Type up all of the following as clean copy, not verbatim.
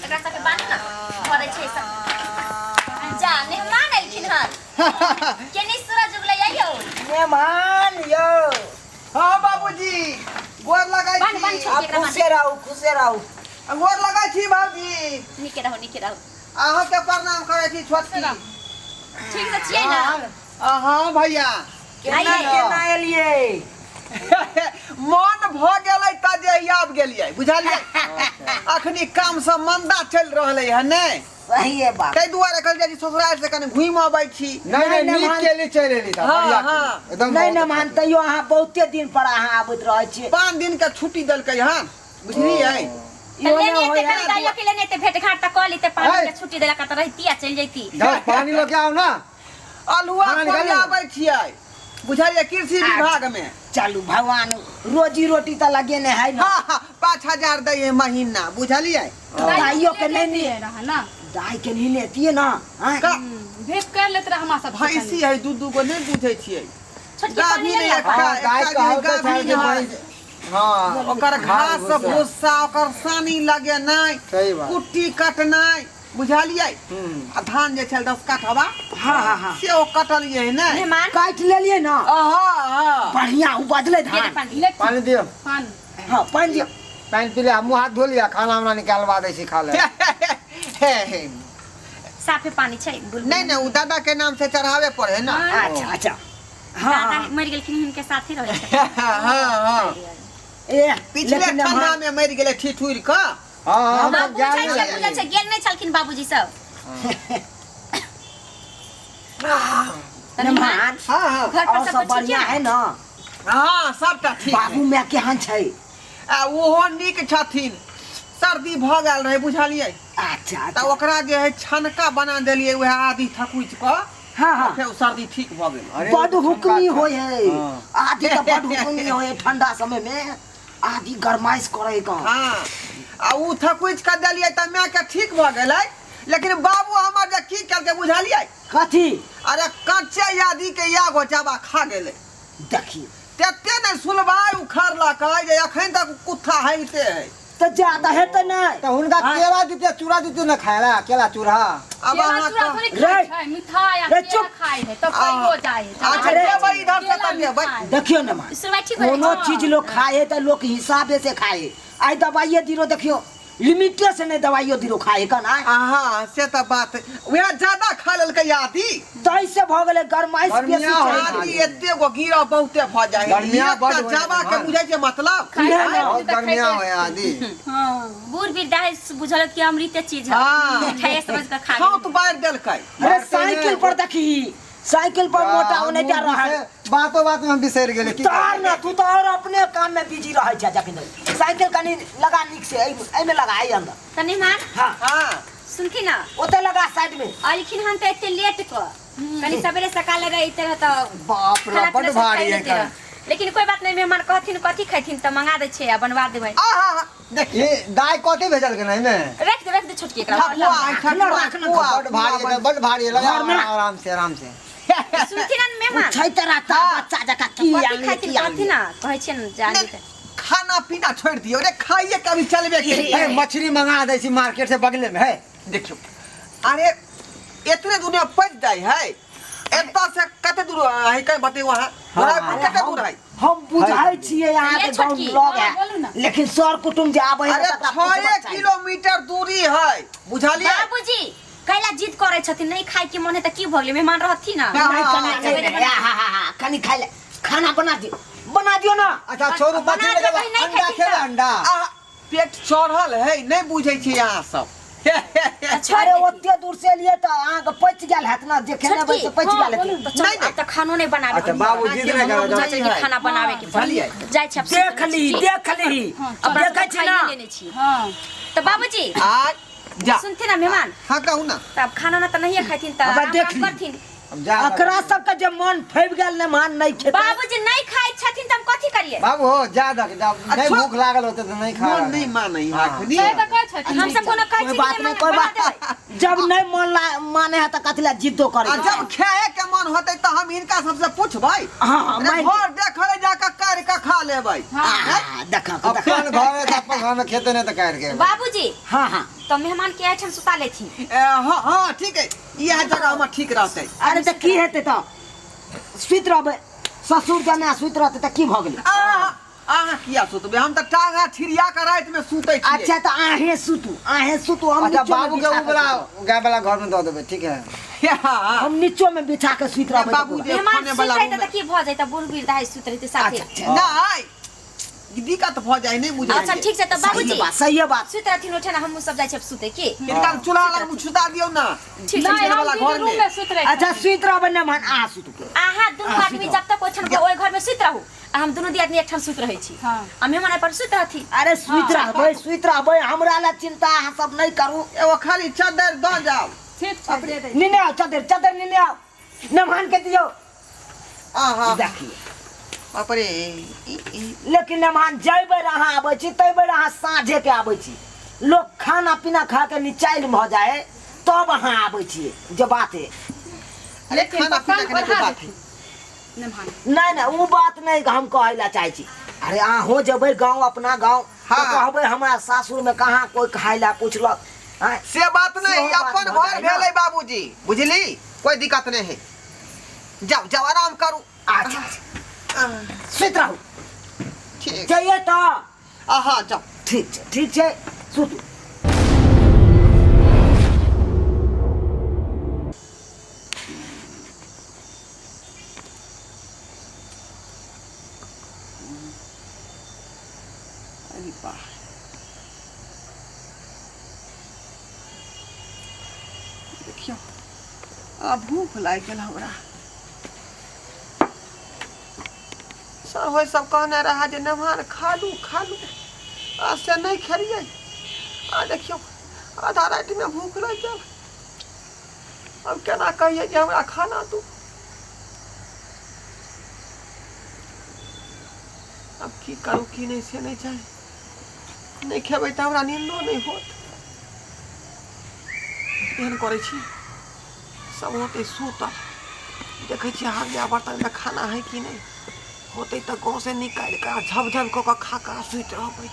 एकरा सबके बान्हू ना भरै छै सब जा मेहमान एलखिन हन केने सूरज उगलै आइयो मेहमान यौ हाँ बाबूजी गोर लगै बान्ह, बान्ह छी छोड़। आ खुशे रहू खुशे रहू गोर लगै छी भाउजी नीके रहू नीके रहू अहाँके प्रणाम करै छी छोटकी ठीक से छियै ना हाँ भैया केना आइए। केना एलियै मन भऽ गेलै तऽ जे आबि गेलियै बुझलियै अखनी काम सब मंदा चलि रहलै हँ ने सही है बात ताहि दुआरे कहलियै जे ससुराल से कनि घुमि अबै छी नहीं नहीं, नहीं नीक मेहमान- के लिए चलि एली साहब हाँ, बढ़िया हाँ। केली। एकदम नहीं बहुत ना मान अच्छा तैयो अहाँ बहुते दिन पर अहाँ आबैत रहै छियै 5 दिन के छुट्टी देलकै हन बुझलियै तऽ इहो लेने नहि एते होय कनि दाइयो के लेने एते भेट घाट तऽ कऽ लीते 5 है। दिन के छुट्टी देलक तऽ रहिती आ चलि जैती जाओ पानी लऽ के आओ ना अल्हुआ खाना निकालि कोरिया आबै छियै बुझलियै कृषि विभाग में चलू भगवान रोजी रोटी तऽ लगेने है ना हाँ हाँ 5000 दै है महीना बुझलियै दाइयो के नहीं नहीं रहा ना दाई के नहीं लेतिए ना आँय? का भेंट कर लेते रह हमरा सब भैंसी है दू दू गो नहीं बुझै छियै छोटकी पानी गाभी ले नहीं ला एकटा हाँ, गाय एकटा कहल जे तऽ गाभी छल जे है भैंस- हाँ ओकर घास भूसा ओकर सानी लगे नहीं सही बात। कुट्टी कटनाइ बुझलियै आ धान जे छल 10 काठवा हाँ हाँ हाँ से ओ कटलियै ने मेहमान काटि लेलियै ना हाँ हाँ बढ़िया उपजलै दे दे धान पानी ले पानी दियो पानी हाँ पानि दियौ पानि पी ले मुँह हाथ धो लिया खाना उना निकालवा दै छी खा ले हे हे साफे पानी छै बुलबुल नहीं नहीं उ दादा के नाम से चढ़ावे पड़े है ना अच्छा अच्छा हाँ दादा हाँ मरि गेलखिन हिनके साथे रहै छथिन हाँ हाँ ए पिछले लेकिन ठंडा हम में मर गेलै ठिठुर कऽ हाँ हाँ हम हाँ, सब बुझल ज्ञान छै बुझल छै गेल नहि छलखिन बाबूजी सब तऽ मेहमान हाँ हाँ घर पर और सब सब कुछ ठीक बढ़िया है है ना हाँ सबटा ठीक है। बाबू माय केहन छै आ ओहो नीक छथिन सर्दी भऽ गेल रहै बुझलियै अच्छा तऽ अच्छा ओकरा जे है छनका बना देलियै वएह आदि थकुचि कऽ हाँ हाँ फेर ओ सर्दी ठीक भऽ गेलै अरे बड हुकमी होय है हाँ। आदि तऽ बड हुकमी होय है ठंडा समय में आदि गरमाइश करे का हाँ आ उ थकुचि कऽ देलियै तऽ मायके ठीक भऽ गेलै लेकिन बाबू हमर जे की केलकै बुझलियै कथी अरे कच्चे आदि के एगो चाबा खा गेलै देखिए तते ने सुलबाइ उखड़लकै जे एखन तक कुत्ता हैते है तऽ ज्यादा हेतै नहि तऽ हुनका हाँ। केला दितियै चूड़ा दितियै ने खाय ला केला चूड़ा अब केला अहाँ चूड़ा कह- थोड़ी रे। खाइ छै मिठाई आ रे, केला चुप। खाइ है तब खाइयो जाइ है अच्छा अरे। देबै इधर से केला तब देबै मिठाई। देखियौ ने माँ सुनवाई ठीक हो कोनो जाइ छै चीज लोग खाए है तऽ लोग हिसाबे से खाए आइ दवाइये दिरो देखियौ लिमिटे से नहीं दवाइयो दिरो खाए कन आइ हाँ से तऽ बात वएह ज्यादा खा लेलकै आदि तै से भऽ गेलै गरमाइश गर्मिया बेसी होइ छै आदि एते गो गिरह बहुते भऽ जाइ है गर्मिया बड एकटा होइ जावा के है। बुझै छै मतलब खाइ इएह खाइ ने। बहुत तऽ गर्मिया खैते। होय आदि हाँ बूढ़ वृद्धा है बुझल कि अमृते चीज है हाँ। मिठाई समझ के खा खौत बारि देलकै अरे साइकिल पर देखी साइकिल पर मोटा ओने जा रहल बातो बात में हम बिसरि गेलियै की तार ना तू तो और अपने काम में बिजी रहै छै जखन साइकिल कनी लगा नीक से एहिमे लगा एहि अंदर तनी मान हाँ हाँ सुनथिन ना ओते लगा साइड में अलखिन हन तऽ एते लेट कऽ कनी सवेरे सकाले रहिते रह तऽ बाप रे खाना बड पीना सब भारी खाइ है लेते रह। लेकिन कोई बात नहीं मेहमान कहथिन कथी खैथिन तऽ मंगा दै छियै आ बनवा देबै आहा देखिए ये दाय कथी भेजल के एहिमे रख दे रख दे छोटकी एकरा ठकुआ है, ठकुआ राख ना, ठकुआ, बड भारी है बड भारी है लगा घर में- आराम से आराम से सुनथिन ना मेहमान छै तऽ रहता बच्चा जकाँ की कथी आनलियै खैथिन की कहथिन आनलियै ना कहै छियै ने जान जेतै खाना पीना छोड़ दियो रे खाइए कभी चलबे के ए मछली मंगा दै छी मार्केट से बगले में है देखियो अरे इतने दुनिया पच जाय है एतऽ से कते दूर है कहीं बतेउ अहाँ गोराईपुर कते दूर है हम बुझै छियै अहाँके ये गाँव छोटकी, लग हाँ, बोलू है ना। लेकिन सर कुटुम्ब जे आबै है अरे तकरा छए पूछबाक चाही। किलोमीटर दूरी है बुझलियै बाबूजी कैला जिद करै छथिन नहीं खाय के मन है तऽ की भऽ गेलै मेहमान रहथिन ना नहीं हाँ, कनि नहीं, नहीं, हा, हा, हा, कनि खाइ ले खाना बना दियौ बना दियौ ना अच्छा छोड़ू बना मछली देबै, लेबै नहि अंडा खेथिन खेबै तऽ। अंडा आहा, पेट चढ़ल है नहीं बुझै छी अहाँ सब छोड़ि अरे देथिन। ओते दूर से एलियै तऽ अहाँके पचि गेल हैत ने जे खेने छोटकी, से पचि गेल बोलू हेतै ने। तऽ चल नहीं, आब तऽ खानो नहीं बनाबे अच्छा, बाबू जिद नहि करऽ, बुझै छै कि है। खाना बनाबे के पड़ी बुझलियै? जाइ छी आब देख सुतै ली छी। देख ली अपना देखै सब छी ना खाइए लेने छी हाँ तऽ बाबूजी आ जा सुनथिन ना मेहमान हाँ कहू ना तऽ आब खाना ना तऽ नहिए खाथिन तऽ आब आराम देख काम ली। करथिन हम जा एकरा सबके जे मन फैब गेल ने मान नहीं खेतै बाबूजी नहीं खाइ छथिन तऽ हम कथी करियै बाबू हो जा दक जा नहीं अच्छा। भूख लागल होते तो नहीं खा मन नहीं मानै हाँ। अखनी से तऽ कहै छथिन हम सब कोनो कहै कोई छी बात कि नहीं नहीं कोई बना बात देबै जब नहीं मन ला माने है तऽ कथी ला जिद्दो करे आ जब खाए के मन होतै तऽ हम हिनका सबसे पुछबै हाँ हाँ अरे मान घर देखले जाके कर के खा लेबै हाँ आ, देखा देखा अपन घर है तो अपन घर में खेते नहीं तो काट के बाबूजी हाँ हाँ तऽ मेहमान के एहिठाम सुता लेथिन। हाँ हाँ ठीक है, इएह जगह हमर ठीक रहतै। अरे तऽ की हेतै तऽ सुति रहबै, ससुर जमाए सुति रहतै तऽ की भऽ गेलै? अहाँ किया सुतबै, हम तऽ टांगा छिड़िया कऽ रातिमे सुतै छियै। अच्छा तऽ अहें सुतू, अहें सुतू, हम अच्छा नीचो में बाबू के बिछा उ वाला कऽ गाय वाला घर में दऽ देबै, ठीक है? हाँ। हम नीचो में बिछा के सुति रहबै। बाबू जे मेहमान फोने सुति वाला रहतै रूम तऽ की भऽ जैतै, बूढ़ वृद्ध सुति रहतै साथे। अच्छा अच्छा नहि दिक्कत भऽ जाइ, नहि बुझै। अच्छा ठीक छै तऽ बाबूजी सही बात, सही बात। सुति रहथिन ओठे ना, हमहूँ सब जाइ छी सुते की। हिनका चूल्हा लग मे सुता दियौ ना। ठीक छै। नहीं, हम वाला दीदी घर रूम में। में सुत रहे। अच्छा सुति रहबै मेहमान, अहाँ सुतू। अहाँ दुनू आदमी जब तक ओहिठाम ओहि घर में सुति रहू आ हम दुनू दियादनी एकठाम सुति रहै छी। हाँ। आ मेहमान एहि पर सुति रहथी। अरे सुति रहबै, सुति रहबै, हमरा ला चिंता अहाँ सब नहि करू। एगो खाली चद्दर दऽ जाउ। ठीक छै, दे दै। नेने आउ चद्दर, चद्दर नेने आउ, मेहमान के दियौ। आहा देखियौ बाप रे, लेकिन मेहमान जै बेर अहाँ आबै छी तै बेर अहाँ साँझे के आबै छी, लोक खाना पीना खा के निचाइल भऽ जाए तब अहाँ आबै छियै, जे बात है। अरे खाना पीना के नहि बात है। नहीं नहीं वो बात नहीं हम कहै ला चाहै छी। अरे अहाँ जेबै गाँव, अपना गाँव, हाँ। तऽ कहबै हमरा सासुर में कहाँ कोई खाय ला पूछलक। आँय? से बात नहीं, सेहो बात अपन भऽ घर जाइ ना। भेलै बाबूजी, बुझली, कोई दिक्कत नहीं है। जाओ जाओ आराम करू। अच्छा अच्छा सुति रहू। ठीक जाइए तऽ। हाँ जाओ। ठीक छै, ठीक छै, सुतू। अरे वाह, देखियौ आ भूख लागि गेल हमरा। सर होय सब कहने रहा जे मेहमान खालू खालू, आ से नहि खेलियै। आ देखियौ आधा रातिमे भूख लागि गेल। अब केना कहियै जे हमरा खाना दू? अब की करू की नहि से नहि जानि। नहि खेबै तऽ हमरा नींदो नहि होत। एहन करै छी, सब होतै सुतल, देखै छियै हाथ जा बर्तनमे खाना है कि नहि होतै, तऽ गाँवसँ निकालि कऽ झप झप कऽ कऽ खा कऽ सुति रहबै।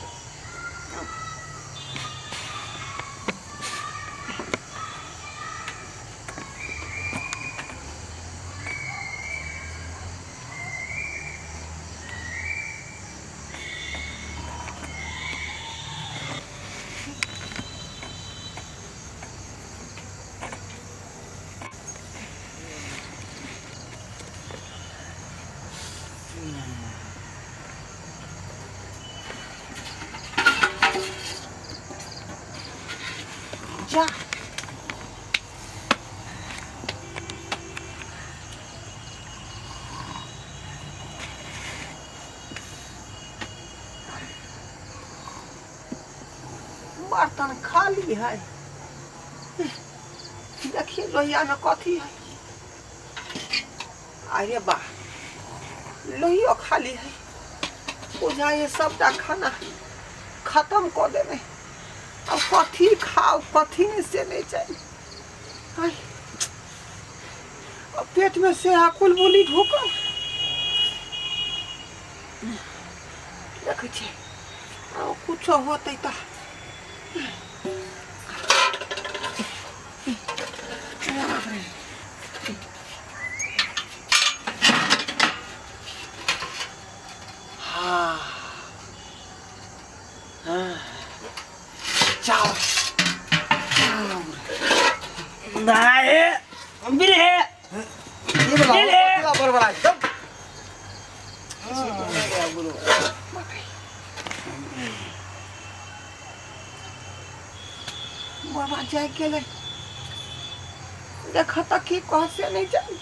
जा बर्तन खाली है, देखिए लोहिया में कथी है। अरे वाह, लोहियो खाली है। बुझाइए सबटा खाना खत्म कऽ देने। अब कथी खाओ कथी नहीं से नहीं चाहिए। अब पेट में से है कुलबुली ढुकल। देखै छी कुछो होतै तऽ। हाँ हाँ चाउर चाउर नहीं बिल है। ई वाला बिल है। कथी ला बड़बड़ाइ सब। बाबा जाय गेलै, देख तऽ की कह से नहि जानि।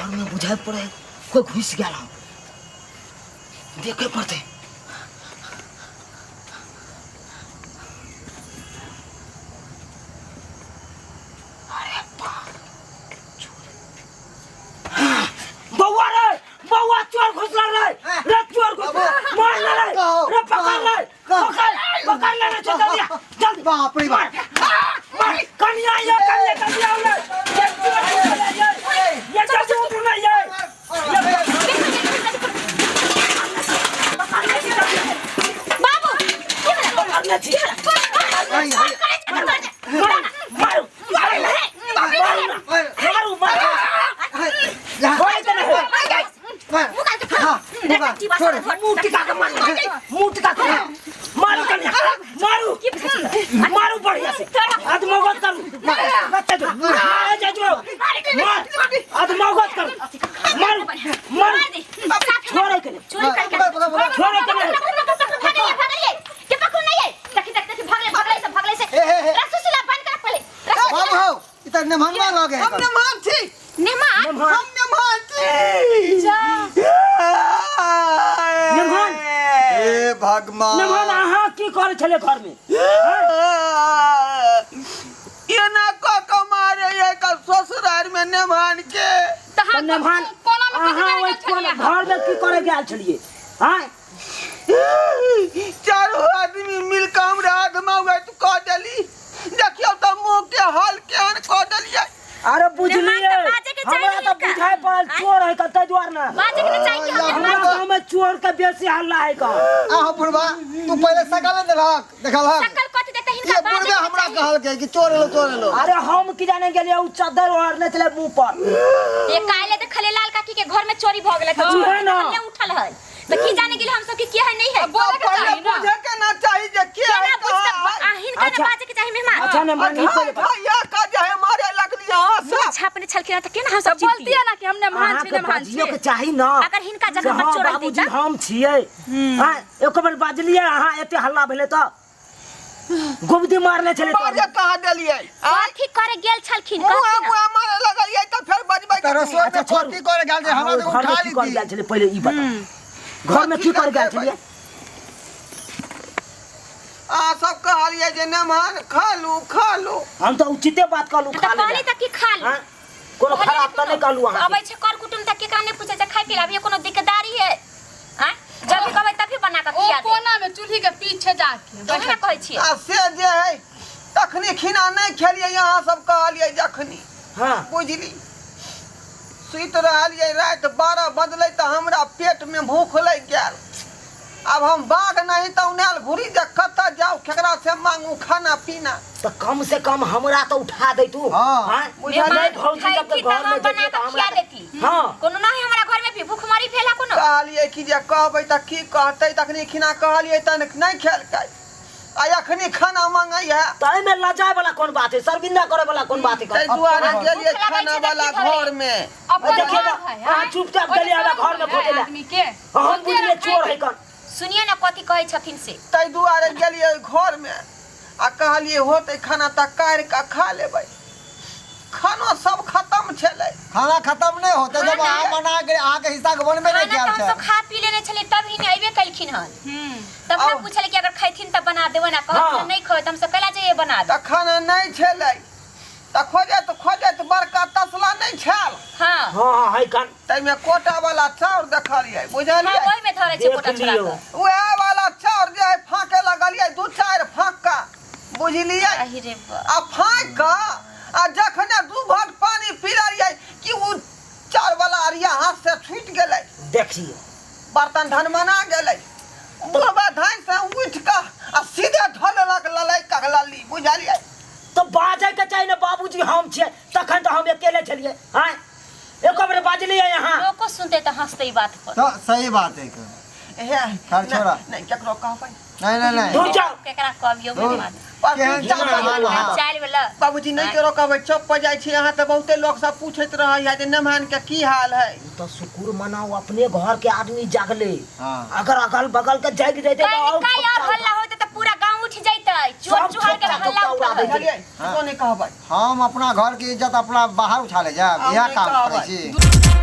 घर में बुझाइ पड़े कोई घुस गेल हन। देखे पड़ते। अरे बाप, चोर। बौआ रे, बौआ चोर घुसला रे, रे चोर घुसला, मार ले रे, रे पकड़ ले, पकड़, पकड़ ले रे, चल जल्दी आ, जल्दी। बाप रे बाप। मार, कनिया ये, कनिया जल्दी आओ रे, ये चोर घुसला ये, ये जल्दी उठो ना ये, बाबू की भेलै? पकड़ ले छी, आई, आई, मारू, मारू, मारू, मारू, मारू, होय तऽ नहि। हाँ, छोड़। मुँह टिका के मारू, मुँह टिका के मारू कनिया, मारू, मारू बढ़िया से, अधमौगत करू, बच्चा जो, आ जा जो, मार, अधमौगत करू, मारू, मारू, छोड़े के नहीं, चोरी करके पकड़, पकड़, पकड़। छोड़े के नहीं। भागलिए भागलिए के पकड़ नहीं है देखी देख देखी भागले भागले से भागले से ए, ए, ए। रसोसुला बंद कर पहले बाबू हौ, ई तऽ नेमहनवा लगे है हम मेहमान छी। नेमा नेमहन। हम मेहमान छी। नेमहन। हे भगवान। नेमहन अहाँ की करै छलै घरमे? एना कऽ कऽ मारे एकर ससुरार में नेमान के। तऽ तऽ नेमहन कोना मे कथी अहाँ करै ओहि गेल छलियै अहाँ? घरमे की करै गेल छलियै? आँय? चारू आदमी मिल कऽ हमरा आधमा उगाइत कऽ देली। देखियौ तऽ मुँह के हाल केहन कऽ देलियै। अरे बुझलियै, मेहमान तऽ बाजैके चाही हमरा तऽ हिनका। बुझाइ पड़ल चोर है कतऽ दुआर ने। बाजै के नहि चाही कि हम हमरा मेहमान छी। गाँव में चोर के बेसी हल्ला है का। आहो बुढ़बा, तू पहिले सकल नहि देलहक, देखलहक? शकल कथी देते हिनका ये बाजै बुढ़बे के हमरा चाही। कहलकै कि चोर एलो, चोर एलो। अरे हम की जाने गेलियै उ चद्दर ओढ़ने छलै मुंह पर। ये काल्हि देखलियै लाल काकी के घर में चोरी भऽ गेलै तऽ उहे ना। चोर उठल है तऽ की जाने गेलियै हम सब कि के है नहीं है। बोले के पहिले चाही ना। बुझे के ना चाही जे के है केना बुझतै कहाँ है। आ हिनका ने अच्छा। बाजै के चाही मेहमान। अच्छा ने मान ढाई ढाई का जे है मारे लगली यहाँ से। मुँह छापने छलखिन तऽ केना हम तऽ सब बोलतियै चिन्हतियै? ना कि हम नेमहान छी, अहाँके नेमहान बाजियो छी। के चाही ना। अगर हिनका से जगह पर हाँ चोर रहतै बाबूजी तऽ हम छियै। हाँ, एको बेर बाजलियै अहाँ एते हल्ला भेलै तऽ गुबदी मारने छलै बाजे तोरा। कहाँ देलियै? आँय? कथी करे गेल छलखिन? मुँह कहथिन ना। मुँह मारे लगलियै तऽ फेर बजबै तऽ रसोई अच्छा, में छोड़ू। कथी करे गेल जे अहाँ हमरा ओहि तऽ घरमे उठा की करे लीती। गेल छलियै पहिले ई बताउ। घरमे की करे गेल छलियै? अहाँ सब कहलियै जे नेमान खा लू खा लू। हम तऽ उचिते बात कहलहुँ तऽ खा कहली ले। तऽ की खा लू। हाँ? कोनो खराब तऽ नहि कहलहुँ अहाँ। अबै छै कर कुटुम तऽ केकरा नहि पूछै छै खाय पी अभी कोनो दिक्कतदारी है? आँय? जब भी कहबै तभी बना कऽ ओ खिया देब। कोना मे चूल्ही के पीछे जाके तऽ ओहे ने कहै छियै। आ से जे है तखनी खिना नहि खेलियै अहाँ सब कहलियै जखनी। हाँ। बुझली सुति रहलियै राति 12 बजलै तऽ हमरा पेटमे भूख लागि गेल। अब हम बाघ नहीं तऽ उनायल घुरी जे कतऽ जाउ केकरा से मांगू खाना पीना। तऽ कम से कम हमरा तऽ उठा दैतू। हाँ। हाँ? मेहमान नहि भौजी सब तऽ खैती तऽ घर में हम बना जैतियै कऽ तऽ खिया हमरा देती। हाँ। कोनो नहि हमरा घर में भी भूखमरी भेल है कोनो। कहलियै कि जे कहबै तऽ की कहतै तखनी खिना कहलियै तऽ नहि खेलकै आ अखनी खाना मांगै है। तऽ एहिमे लजाय वाला कोन बात है, शर्मिंदा करे वाला कोन बात है? ताहि दुआरे गेलियै भूख लागै खाना छै तऽ वाला की भरै? घर में। अपन देखिए घर तऽ, है, अहाँ आँय? चुपचाप ओहि गेलियै हमरा घर में है खोजै लए। आदमी के। हम बोलतियै बुझलियै ना चोर है खाय कन। सुनिए ना कथी कहै छथिन से। ताहि दुआरे गेलियै घर में आ कहलियै होतै खाना तऽ काढ़ि कऽ खा लेबै। खानो सब खत्म छलै। खाना खत्म नहि होतै जब अहाँ बना के अहाँके हिस्सा के बनबे नहि खाना कयल तऽ हमसब छै। खा पी लेने छलियै तब ही अयबे केलखिन हन। तब ना पूछले कि अगर खैथिन तऽ बना देबै ना, कहलखिन हाँ। नहि खेबै तऽ हमसब कैला जइयै बना तऽ खाना नहि छलै तऽ खोजैत खोजैत बड़का तसला नहि छल। हाँ। हाँ हाँ है कन। ताहिमे कोटा वाला चाउर देखलियै बुझलियै। हाँ, ओहिमे धरै छै देख कोटा छोड़ा लियौ। कऽ। उएह वाला चाउर जे है फाँके लगलियै 2-4 फाँका बुझलियै। अहि रे बा। आ फाँकि कऽ आ जखने 2 घोंट पानी पिललियै कि उ चाउर वाला अरिया हाथ से छूटि गेलै। देखियौ। बर्तन धनमना गेलै। बुढ़बा धानि से उठि कऽ आ सीधे धऽ लेलक ललै कऽ लल्ली बुझलियै। तऽ बाजै के चाही ने बाबूजी हम छियै, तखन तऽ हम अकेले छलियै। आँय? एको बेर बाजलियै अहाँ? लोको सुनतै तऽ हँसतै ई बात पर। तऽ सही बात है। हे खैर छोड़ा। नहि केकरो कहबै। नहीं नहीं नहीं। दूर जाओ। केकरा कहबियौ दूर। मेहमान? केहन मेहमान अहाँ? चालि वाला। बाबूजी नहि केकरो कहबै, चौक पर जाइ छी अहाँ तऽ बहुते लोक सब पूछैत रहै है जे मेहमान के की हाल है। ई तऽ शुक्र मनाउ अपने घर के आदमी जागले। हाँ। अगर अगल बगल के जागि जैते तऽ और कहीं और हल्ला होते तऽ पूरा गांव उठ जैते, चोर सब चुहार के ठोकता हल्ला ठोकता उड़ा उठल। देतै। बुझलियै? केकरो नहि कहबै। हम अपना घर के इज्जत अपना बाहर उछाले जायब, हम इएह नहि काम कहबै। करै छी।